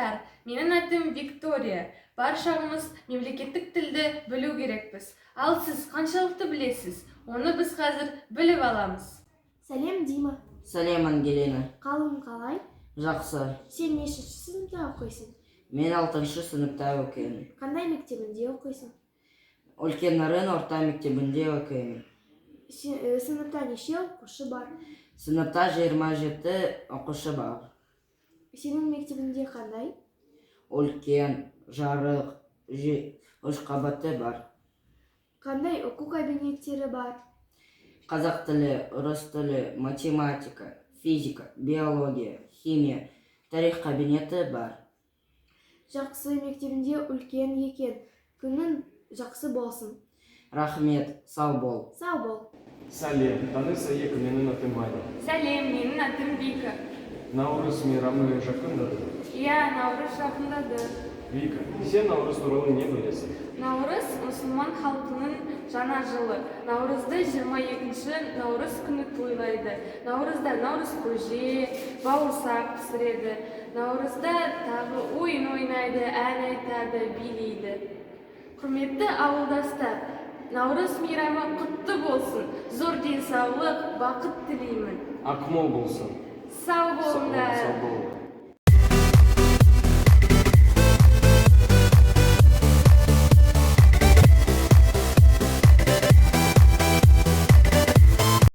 Ауылдастар! Менің атым Виктория. Баршамыз мемлекеттік тілді білу керекпіз. Ал сіз қаншалықты білесіз? Оны біз қазір біліп аламыз. Сәлем, Дима. Сәлем, Ангелина. Қалың қалай? Жақсы. Сен нешінші сыныпта оқисың? Мен алтыншы сыныпта оқимын. Қандай мектебінде оқисың? Үлкен Нарын орта мектебінде оқимын. Сыныпта неше оқушы бар? Сыныпта 27 оқушы бар. Сенің мектебінде қандай? Үлкен, жарық, үш қабаты бар. Қандай оқу кабинеттері бар? Қазақ тілі, орыс тілі, математика, физика, биология, химия, тарих кабинеті бар. Жақсы, мектебінде үлкен екен. Күнің жақсы болсын. Рахмет, сау бол. Сау бол. Сәлем, танысайық, менің атым Ваня. Сәлем, менің атым Вика. Наурыз мейрамы жақындады. Иә, Наурыз жақындады. Вика, сен Наурыз туралы не білесің? Наурыз — мұсылман халқының жаңа жылы. Наурызды 22 наурыз күні тойлайды. Наурызда наурыз көже, бауырсақ пісіреді. Наурызда тағы ойын ойнайды, ән айтады, билейді. Құрметті ауылдастар, Наурыз мейрамы құтты болсын! Зор денсаулық, бақыт тілеймін. Ақ мол болсын. Сау болыңдар! Сау бол.